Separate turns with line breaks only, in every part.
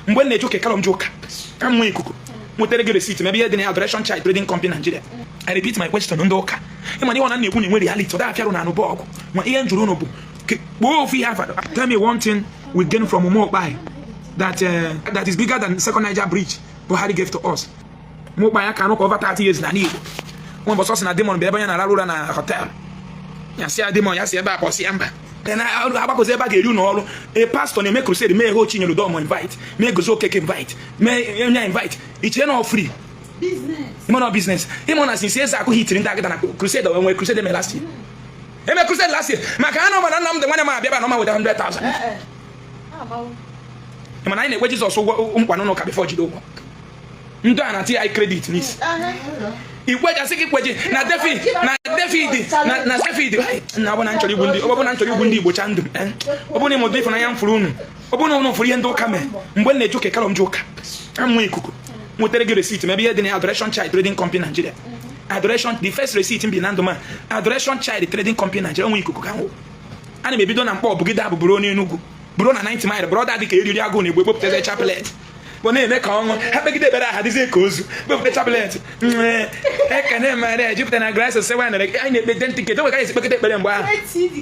Mgbe m na-eje ụka, kalọ m je ụka ka m nwee ikuku nwetara gị receipt maybe ihe dị na Adoration Child Trading Company Nigeria. I repeat my question, ndị ụka, ịma na ihe ọ na na-ekwu na-enwe reality, ọ da afịarụ na anụ bọọgụ ma ihe m jụrụ unu bụ kpọọ ofu ihe afa. Tell me one thing we gain from Uma Ukpai that is bigger than Second Niger Bridge Buhari gave to us. Uma Ukpai ya ka anụ ka over 30 years na Igbo nwa mbọsọ sị na demon bụ ebe ya na-ararụ ụra na hotel ya si ya demon ya si ebe a kpọsi ya mba agbakọzi ebe a ga-eri unu ọrụ. A pastor na-eme crusade, mee ihe Chinyere Udoma invite, mee Gozie Okeke invite, mee onye invite, iche na free ime na business. Ịmụ na since eze akụ hitiri ndị agịda na crusade, onwe crusade eme last year, eme crusade last year maka ha na ọma na Nnamdị nwanne m abịa ba na ọma weta 100,000. Mana anyị na-ekwe Jizọs ụgwọ nkwa n'ụlọ ụka before jide ụgwọ ndị a na-atị anyị credit n'isi ikweja sị gị kweje na David na David na David na ọ bụ na nchọrọ igbu ndị ọ bụ na nchọrọ igbu ndị Igbo cha ndụ ọ bụ na ịmụdụ ịfụnanya m fụrụ unu, ọ bụ na unu fụrụ ihe ndị ụka mee. Mgbe m na-eje ụka, kalọ m je ụka ka m nwee ikuku nwetara gị receipt maybe ihe dị na Adoration Child Trading Company Nigeria. Adoration, the first receipt m bi na ndụ m, Adoration Child Trading Company Nigeria, nwe ikuku ka m ana m ebido na mkpọ bugide abụ bụrụ onye Enugu bụrụ na 90 mile brother dị ka eriri agụụ na igbo ekpopụtazi chaplet bụ na-eme ka ọṅụ ha kpegide ekpere aha dịzie ka ozu kpepụta chaplet. Ekene Maria jupụta na grace sewa nere anyị na-ekpe 10 ticket onwe ka anyị esi kpekọta ekpere mgbe ahụ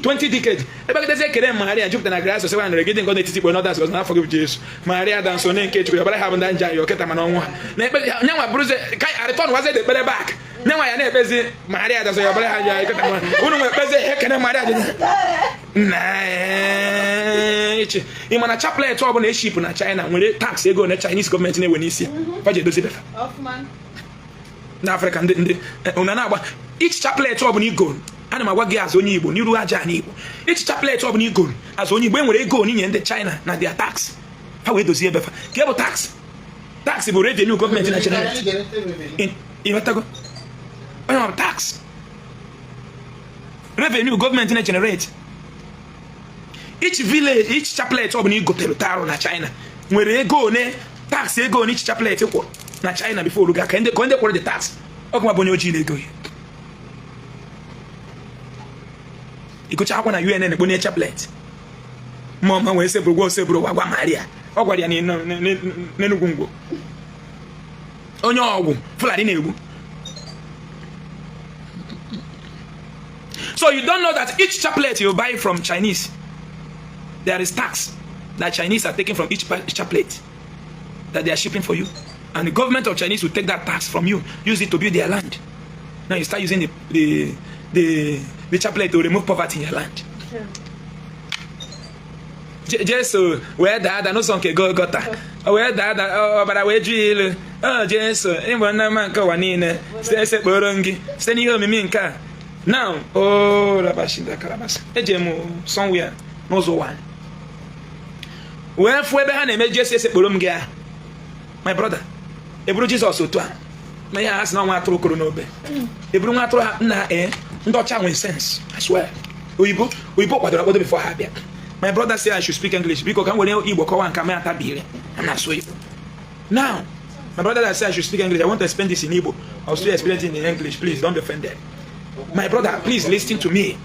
20 ticket ekpekọtazi ekele Maria jupụta na grace sewa nere gị dị nkọ n'etiti ikpe nọdas gọzi n'afọ gị bụ Jesu Maria da nso nke Chukwu ọbara ha bụ ndị nje anyị oketa mana ọnwụ ha na-ekpe nyanwa bụrụzi ka arịtọn wazi ekpere back nyanwa ya na-ekpezi Maria da nso ya ọbara ha nje anyị oketa mana unu nwe ekpezi ekene Maria dị na iche. Ị ma na chaplet ọbụla e ship na China nwere tax ego na Chinese gọọmenti na-ewe n'isi fa ji edozi befa na Afrịka ndị ndị una na-agba each chaplet ọbụla igoro. Ana m agwa gị azụ onye Igbo n'iru aja na Igbo, each chaplet ọbụla igoro azụ onye Igbo enwere ego onyinye ndị China na their tax ha wee dozie ebe fa ka bụ tax. Tax bụ revenue gọọmenti na generate. Ịghọtago onye ma tax revenue gọọmenti na-generate. Each village, each chaplet ọbụla igotere tarụ na China nwere ego one tax, ego one each chaplet kwụrụ na China before oruga ka ndị kwụrụ the tax ọkụ bụ onye ojii na-ego ya igocha akwa na UNN ekponye chaplet ma ọma wee sebụrụ gwa osebụrụ gwa gwa Maria ọ gwara ya n'Enugwu ngwo onye ọgwụ Fulani na-egbu. So you don't know that each chaplet you buy from Chinese, there is tax that Chinese are taking from each chaplet that they are shipping for you. And the government of Chinese will take that tax from you, use it to build their land. Now you start using the chaplet to remove poverty in your land. Jesu wee daa ada n'ụzọ nke Golgota wee daa ada ọbara wee ju ilu o Jesu ịbụ nna mma nke ụwa niile site esekporo gị site n'ihe omimi nke a. Now o rabashinda karabasa eje m somewhere n'ụzọ ụwa wee fụ ebe ha na-eme Jesu esekporo m gị ahụ. My brother, eburu Jizọs otu a na ihe ha sị na nwa atụrụ koro n'obe eburu nwa atụrụ ha nna ee ndị ọcha nwere sense, I swear. Oyibo oyibo kwadoro akwado before ha bịa. My brother say I should speak English biko ka m were Igbo kọwaa nke m atabire m na-asụ Igbo. Now my brother that say I should speak English, I want to explain this in Igbo. I'll still explain it in English. Please don't be offended. My brother, please listen to me.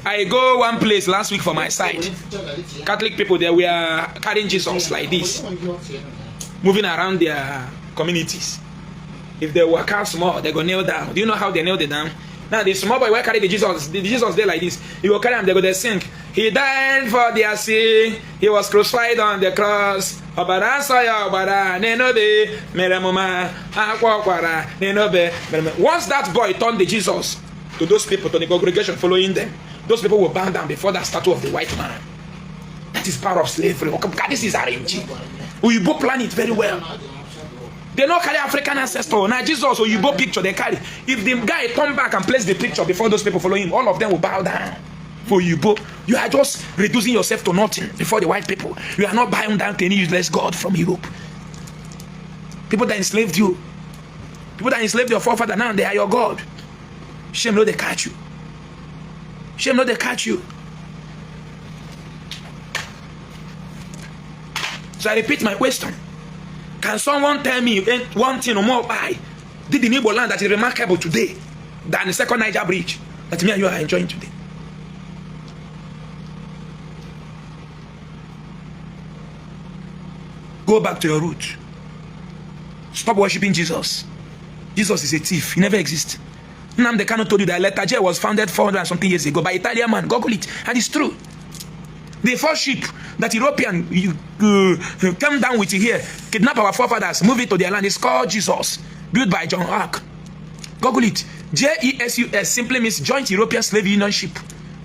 I go one place last week for my side. Catholic people there were carrying Jesus like this, moving around their communities. If they were out small, they go kneel down. Do you know how they kneel it down? Now the small boy will carry the Jesus there like this. He will carry him, they go they sing. He died for their sin. He was crucified on the cross. Ọbara nsọ ya ọbara n'enobe mere mụma akwa ọkwara n'enobe mere. Once that boy turned the Jesus to those people, to the congregation following them, those people will bow down before that statue of the white man. That is power of slavery. This is RNG. Oyibo plan it very well. They no carry African ancestor. Now Jesus Oyibo picture they carry. If the guy turn back and place the picture before those people follow him, all of them will bow down. For Oyibo, you are just reducing yourself to nothing before the white people. You are not bowing down to any useless god from Europe. People that enslaved you, people that enslaved your forefather, now they are your god. Shame no they catch you. Shame no they catch you. So I repeat my question. Can someone tell me one thing or more by did in Igbo land that is remarkable today than the second Niger Bridge that me and you are enjoying today? Go back to your root. Stop worshiping Jesus. Jesus is a thief. He never exists. Nnamdi Kanu told you that letter J was founded 400 and something years ago by Italian man. Google it. And it's true. The first ship that European came down with here, kidnap our forefathers, move it to their land, is called Jesus, built by John Ark. Google it. Jesus simply means Joint European Slave Union Ship.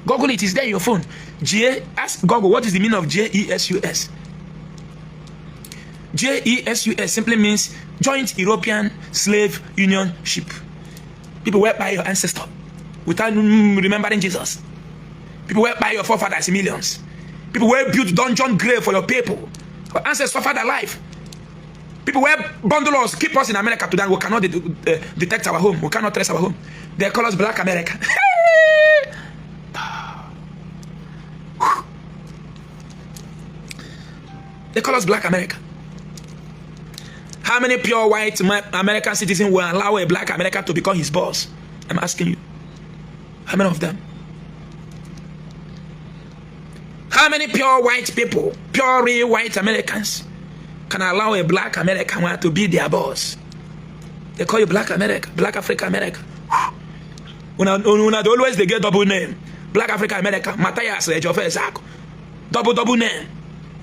Google it, it's there in your phone. J, ask Google what is the meaning of Jesus. Jesus simply means Joint European Slave Union Ship. People were by your ancestor without remembering Jesus. People were by your forefathers millions. People were built dungeon grave for your people. Your ancestors suffered their life. People were bundle us, keep us in America today. We cannot detect our home. We cannot trace our home. They call us Black America. They call us Black America. How many pure white American citizens will allow a Black American to become his boss? I'm asking you. How many of them? How many pure white people, pure real white Americans, can allow a Black American to be their boss? They call you Black America, Black Africa America. Una, una, always they get double name. Black Africa America, Matthias Ejiofor Ezeaku. Double, double name.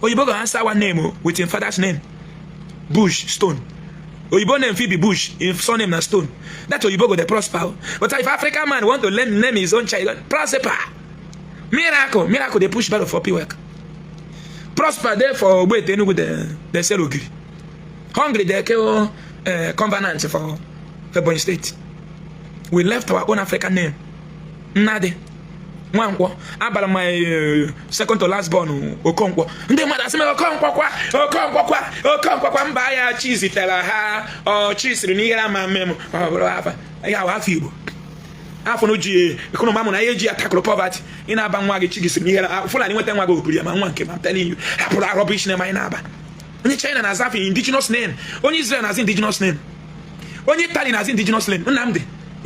Oyibo go answer one name with him father's name. Bush, Stone. Oyibo name fit be Bush, if surname na Stone. That Oyibo go dey prosper. But if African man want to name his own child, prosper. Miracle, miracle dey push barrow for work. Prosper there for Ogbete Enugu dey sell ogiri. Hungry dey kill covenant for Ebonyi State. We left our own African name. Nnadi. Nwankwọ abara my second to last born Okonkwo. Ndị mmadụ asị m Okonkwo kwa Okonkwo kwa Okonkwo kwa mba ya chi zitere ha ọ chi siri n'ihere ama mme m ọ bụrụ afa ya ahụ afọ Igbo afọ na ji ekonoma mụ na ihe eji atakụrụ poverty ị na-aba nwa gị chi gị siri n'ihere Fulani nweta nwa gị obiri ya ma nwa nke m telling you hapụrụ rubbish name anyị na-aba. Onye China na-aza afọ indigenous name, onye Israel na-aza indigenous name, onye Italy na-aza indigenous name. Nnamdi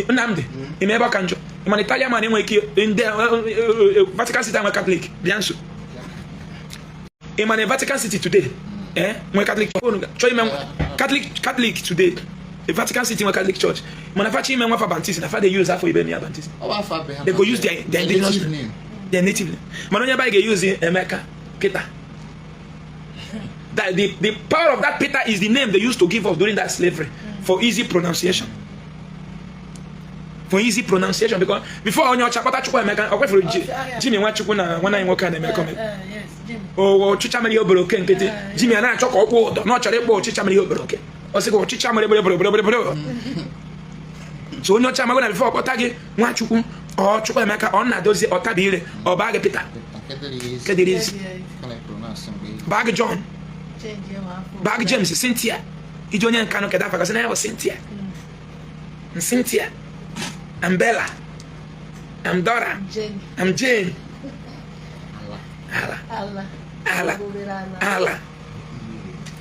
Nnamdi ime ebe ọ ka njọ mana Italian man enwe ike ndị Vatican City nwe Catholic bịa nso. Ị ma na Vatican City today nwe Catholic chọọ ime Catholic today, the Vatican City nwe Catholic Church, mana fa chọ ime nwa fa baptism na fa dey use afọ ibe ya baptism. They go use their indigenous name, their native name. Mana onye ebe anyị ga-use Emeka Peter. That the power of that Peter is the name they used to give us during that slavery for easy pronunciation. For easy pronunciation, because before onye ọcha kpọta Chukwuemeka ọ kwefuru Jimmy Nwachukwu na nwanne anyị nwoke a na-eme comedy. Ọchịcha mere ihe obere oke nkịtị Jimmy a na-achọ ka ọ kpụọ ụdọ na ọ chọrọ ịkpọ ọchịcha mere ihe obere oke ọ sị ka ọchịcha mere bere bere bere bere. So onye ọcha amago na before ọkpọta gị Nwachukwu ọ Chukwuemeka ọ na-adozi ọtabi ire ọ baa gị Peter kedirizi baa gị John baa gị James Cynthia iji onye nkanụ kedu afa gasị na ya bụ Cynthia Cynthia, I'm Bella, I'm Dora, I'm Jane. Allah, Allah, Allah, Allah,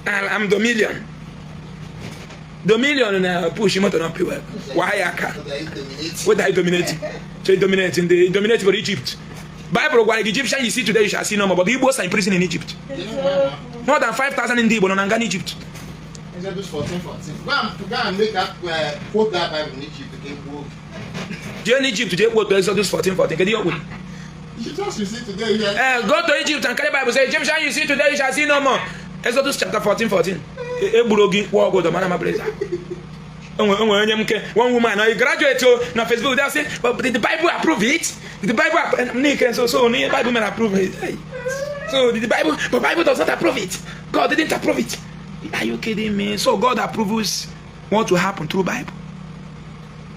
Allah, I'm Dominion. Dominion na push motor na piwe. Why aka? What are you dominating? So you dominating the dominate for Egypt. Bible gwara Egyptian you see today you shall see no more. But the Igbos are in prison in Egypt. More than 5,000 in the Igbo no in Egypt.
Exodus 14:14. Go and make that quote that Bible in Egypt.
Jee n'Egypt jee quote Exodus 14:14. Kedu ihe o kwuru?
Jesus you see today here.
Go to Egypt and carry Bible say Egyptian you see today you shall see no more. Exodus chapter 14:14. Egburu gị kwụọ ọgwụ mana ma breza. Onwe onye nke one woman na graduate na Facebook they say but did the Bible approve it? Did the Bible approve so no Bible man approve it. Hey. So did the Bible, but Bible does not approve it. God didn't approve it. Are you kidding me? So God approves what will happen through Bible.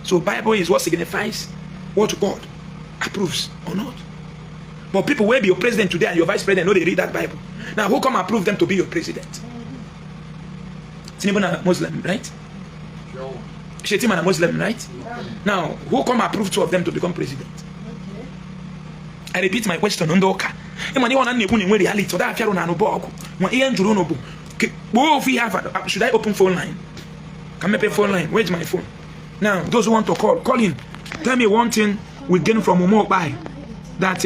So Bible is what signifies what God approves or not. But people will be your president today and your vice president know they read that Bible. Now who come approve them to be your president? Tinubu na Muslim, right? Shetima na Muslim, right? Now who come approve two of them to become president? I repeat my question. Ndị ụka ịma na ihe ọ na-ekwu na-enwe reality ọ da-afịarụ na anụbọ ọgụ nwa ihe njụrụ ụnụ bụ kpoo ofu ihe afa. Should I open phone line? Can I phone line? Where's my phone? Now those who want to call, call in. Tell me one thing we gain from Umu Okpai that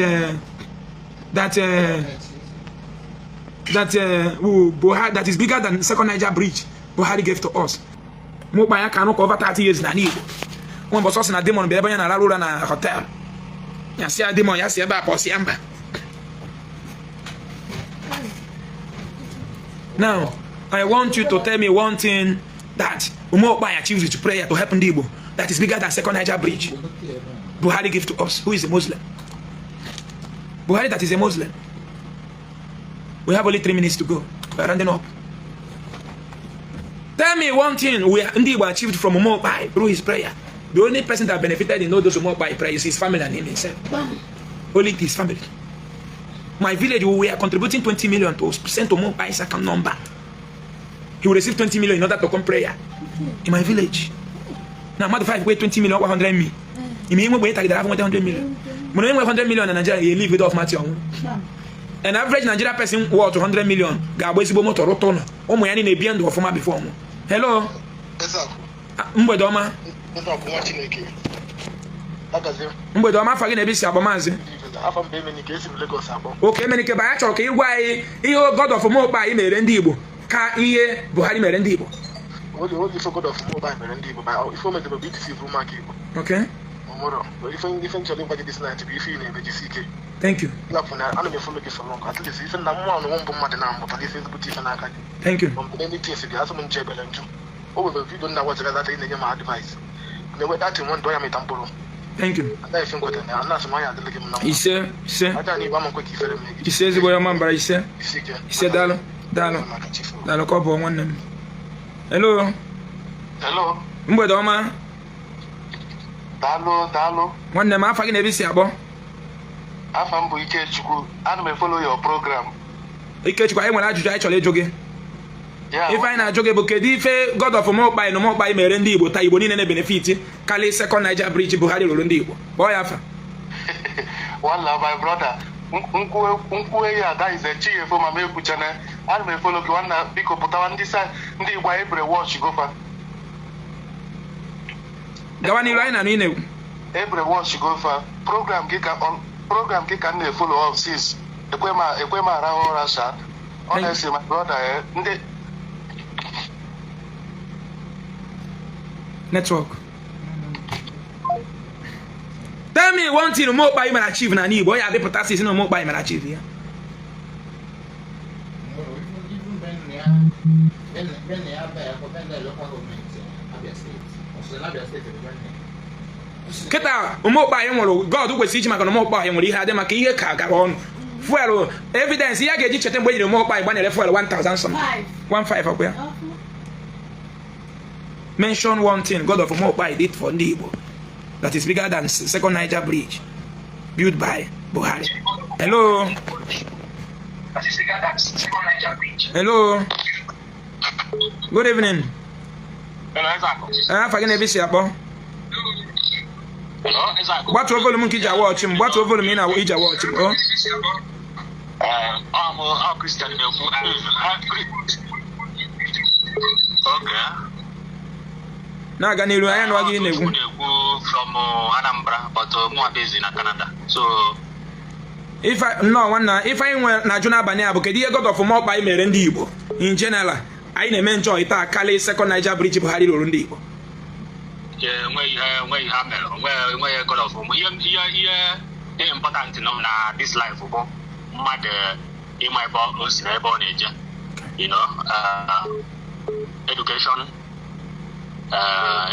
that Buhari, that is bigger than Second Niger Bridge Buhari gave to us? Mụkpa ya ka anụ ka over 30 years na Igbo. Nwa mbọsọ sị na demon bịara ebe ya na-ararụ ụra na hotel ya, si ya demon ya si ebe a pụọ, si ya mba. Now, I want you to tell me one thing that Uma Ukpai achieved with prayer to help ndị Igbo that is bigger than Second Niger Bridge Buhari gave to us, who is a Muslim. Buhari that is a Muslim. We have only 3 minutes to go. We are rounding up. Tell me one thing we ndị Igbo achieved from Uma Ukpai through his prayer. The only person that benefited in all those Uma Ukpai prayers is his family and him himself. Only his family. My village, we are contributing 20 million to send to Uma Ukpai's account number. He will receive 20 million in order to come prayer in my village. Now, mmadụ 5 wey 20 million, 100 million. Ime inwe mgbe ị tagidere afọ nweta 100 million. Mana onye nwe 100 million na Nigeria ga live with ọfụma ọnwụ. An average Nigeria person worth 100 million ga-agba ezigbo moto, rụta ụlọ. Ụmụ ya niile ebie ndụ ọfụma before ọnwụ. Hello.
Ezeaku.
Mgbede ọma.
Ezeaku nwa Chineke. Agazie.
Mgbede ọma, afa gị na ebe isi akpọ, maazị?
Afọ mba Emenike, esi m Lagos akpọ.
Oke Emenike ba, ya chọrọ ka ị gwa anyị ihe God of Uma Ukpai mere ndị Igbo ka ihe Buhari mere ndị Igbo.
Only ife God of Uma Ukpai mere ndị Igbo ma ife o meziri bụ ideceive ụmụaka Igbo.
Okay.
Omoro. Ife nchọrọ ịgwa gị this night bụ ife ị na-eme, jisi ike.
Thank you.
Ịgapụ na ana m efollow gị for long. At least ife na mmụọ na mbụ mmadụ na-amụtara ife ezigbote ife n'aka gị.
Thank you.
Ma mgbe many things bịa asị m nche ebele njụ. O nwere video nna watchara that ị na-enye m advice. Na-enwe that one dọ ya mịta mkpụrụ.
Thank you.
Ada ife ngweta na ana asị m anya adịla gị m na mma.
Ise, ise.
Aja na Igbo ama nkwe ka ifere mee gị.
Ise, ezigbo ya ọma mbara, ise.
Isi ike.
Ise, daalụ, daalụ.
Maka chifu.
Daalụ ka ọ bụ nwanne m. Hello.
Hello.
Mgbede ọma.
Daalụ, daalụ.
Nwanne m, afa gị na ebe isi akpọ?
Afa m bụ Ikechukwu. Ana m efollow your program.
Ikechukwu, anyị nwere ajụjụ anyị chọrọ ịjụ gị.
Ya.
Ife anyị na-ajụ gị bụ, kedu ife God of Uma Ukpai na Uma Ukpai mere ndị Igbo taa Igbo niile na-ebenefit karịa Second Niger Bridge Buhari rụrụ ndị Igbo? Kpọọ ya afa.
Wala, my brother, nkwue ya that is a chi efo ma m ekwuchana. Ana m efollow gị, nwanna. Biko pụtawa ndị sa ndị Igbo anyị ebere watch gofa.
Gawa n'iru, anyị na-anụ ị na-ekwu.
Ebere watch gofa program gị ka program gị ka m na-efollow up since ekwe m arahụ ụra sha. Honestly, my brother, ndị
Network. Tell me one thing Uma Ukpai mere achieve na Igbo ya adịpụta sisi na Uma Ukpai mere achieve ya.
Even Ben ya ba ya ko Ben local government Abia State. Ọsọ na Abia State bụ Ben.
Kịta Uma Ukpai nwụrụ, God kwesịrị iji maka na Uma Ukpai nwere ihe adị maka ihe ka gara ọnụ fuel evidence ihe a ga-eji cheta mgbe e jiri Uma Ukpai gbanyere fuel 1000 some 15 ọkwa ya. Mention one thing God of Uma Ukpai did for ndị Igbo that is bigger than Second Niger Bridge built by Buhari. Hello, hello, good evening. Afa gị na ebe isi akpọ? Gbatuo volume nke iji awa ọchị m, gbatuo volume ị na iji awa ọchị m o.
Ọ Christian na-ekwu. Okay.
Na-aga n'iru, anya nụwa gị na-ekwu.
Na-ekwu from Anambra, but mụ busy na Canada. So
Ife nnọọ nwanna, ife anyị nwere na-ajụ n'abalị a bụ, kedu ihe God of Uma Ukpai mere ndị Igbo in general anyị na-eme njọ taa karịa Second Niger Bridge Buhari rụrụ ndị Igbo?
Enweghị ihe, enweghị ihe ha mere, enweghị God of ihe ihe dị important nọ na this life bụ mmadụ ịma ebe o si na ebe ọ na-eje.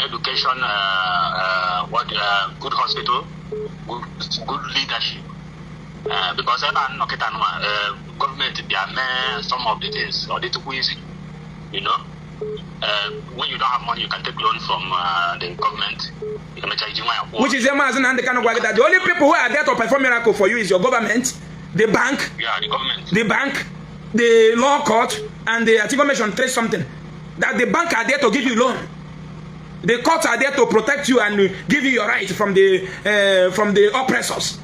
Education, what, good hospital, good leadership. Because ebe a nọ kịta nụa, gọọmenti bịa mee some of the things ọ dịtụkwa easy. When you don't have money, you can take loan from the government. Emecha iji nwayọ kwụọ.
Which is Maazị Nnamdi Kanu gwa gị that the only people who are there to perform miracle for you is your government, the bank,
Yeah, the government.
the bank, the law court, and the, I think mention trade something. That the bank are there to give you loan. The courts are there to protect you and give you your right from the oppressors.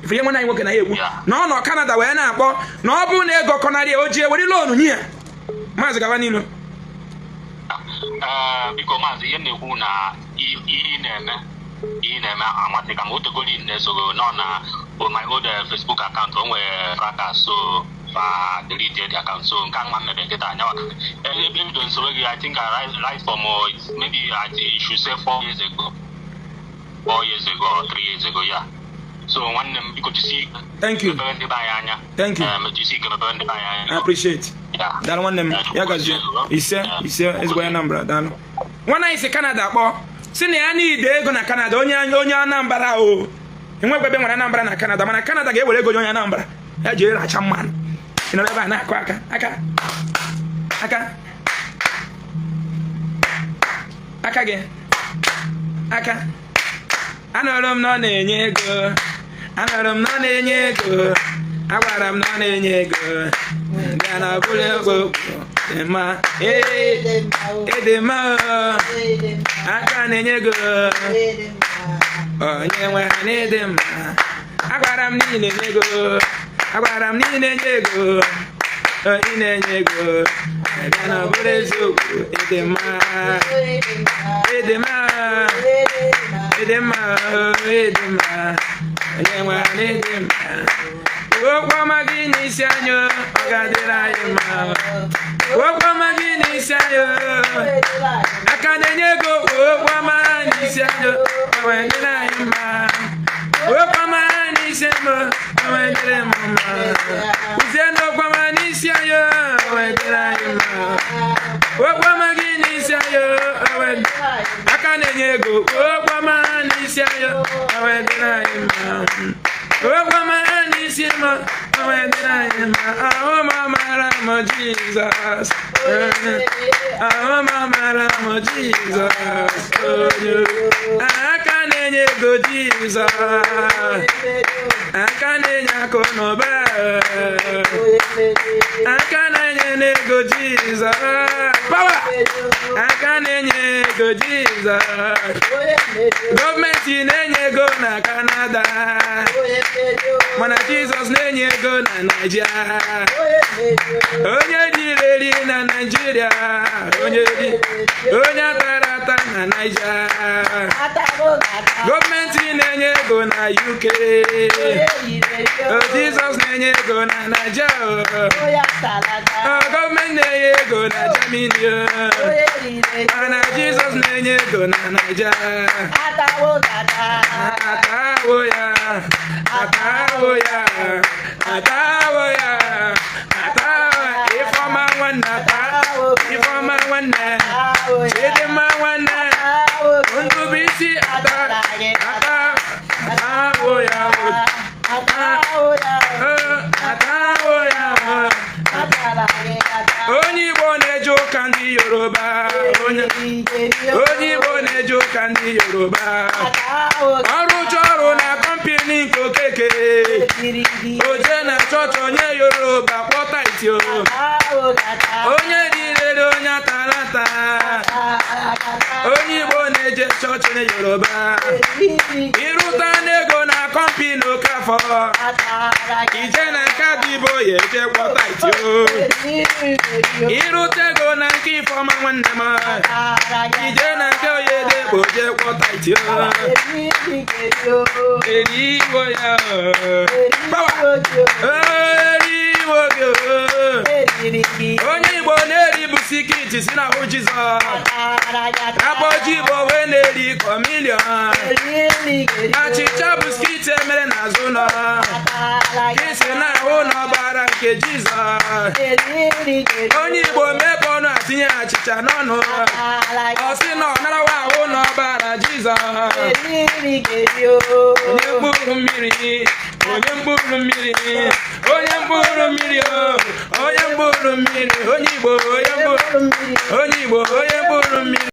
Ife ihe nwanne anyị nwoke na ya ekwu na ọ nọ Canada wee na-akpọ na ọ bụrụ na ego kọnarị o jie were loan nye ya. Maazị, gaba n'ilu.
Biko maazị, ihe m na-ekwu na ihe ị na-eme amasị ka m otegori na-esogo nọ na my old Facebook account o nwere fracas, so Fa delete the account. So nke a nwa mmebe nkịta anyawa ebe ebido nsowe gị. I think I write from maybe I should say 4 years ago, 4 years ago or 3 years ago, yeah. So nwanne m, biko jisie ike.
Thank you.
Mepere ndị be anyị anya.
Thank you.
Jisie ike, mepere ndị be anyị anya.
I appreciate.
Yeah.
Daalụ nwanne m, ya gazie. Ise, ise, ezigbo onye Anambra, daalụ. Nwanne anyị si Canada kpọọ, si na ya n'ide ego na Canada. Onye Anambra o enwekwa ebe nwere Anambra na Canada, mana Canada ga-ewere ego onye Anambra ya jee racha mmanụ. Ị nọrọ ebe a na-akụ aka aka aka aka gị aka. Anụrụ m na ọ na-enye ego, anụrụ m na ọ na-enye ego, agwara m na ọ na-enye ego bịa na bụrụ ego dị mma. Ee, ịdị mma o. Aka na-enye ego, onye nwe ha na ịdị mma. Agwara m niile na-enye ego, agwara m niile na-enye ego, ị na-enye ego bịa na bụrụ eziokwu. Ịdị mma, ịdị mma, ịdị mma, ịdị mma, onye nwe ha na ịdị mma. Okwu ọma gị n'isi anyị, ọ ga-adịrị anyị mma. Okwu ọma gị n'isi anyị, aka na-enye ego. Okwu ọma n'isi anyị, ọ ga-adịrị anyị mma. Okwu ọma n'isi m, ọ ga-adịrị m mma. Kụzie n'okwu ọma n'isi anyị, ọ ga-adịrị anyị mma. Okwu ọma gị n'isi anyị, ọ ga- aka na-enye ego. Okwu ọma n'isi anyị, ọ ga-adịrị anyị mma. Okwu ọma n'isi m, ọ ga-adịrị anyị mma. Ahụ m amara m Jizọs, ahụ m amara m Jizọs, onye aka na-enye ego. Jizọs, aka na-enye akụ na ụba, aka na-enye n'ego. Jizọs power, aka na-enye ego. Jizọs, gọọmenti na-enye ego na Kanada, mana Jizọs na-enye ego na Naịjirịa. Onye riri eri na Naịjirịa, onye ri, onye tara ata na Naịjirịa. Gọọmenti na-enye ego na UK, o Jizọs na-enye ego na Naịjirịa. O gọọmenti na-enye ego na Germany, o mana Jizọs na-enye ego na Naịjirịa. Atawo ya, atawo ya, atawo ya, atawo. Ifeọma nwanne, ata Ifeọma nwanne, Chidimma nwanne, Ndubuisi, ata ata, atawo ya, atawo ya. Onye Igbo na-eje ụka ndị Yoruba, onye Igbo na-eje ụka ndị Yoruba, ọrụcha ọrụ na company nke Okeke, oje na chọọchị onye Yoruba kpọta itio. Onye rirere, onye atara ata. Onye Igbo na-eje chọọchị onye Yoruba, ịrụta n'ego na company Okafọ, ije na nke Adịbo ya eje kpọta itio. Ịrụta ego na nke Ifeọma nwanne m, ije na nke Oyedekpo je kpọta itio. Eriwo ya, eriwo gị. Onye Igbo na-eri biscuit si na ahụ Jizọs rapọji Igbo wee na-eri communion. Achịcha biscuit emere n'azụ ụlọ isi na-ahụ n'ọbara nke Jizọs. Onye Igbo mepe ọnụ atinye achịcha n'ọnụ, ọ sị na ọ narawa ahụ n'ọbara Jizọs. Onye mkpụrụ mmiri, onye mkpụrụ mmiri, onye mkpụrụ mmiri o, onye mkpụrụ mmiri, onye Igbo, onye mkpụrụ, onye Igbo, onye mkpụrụ mmiri.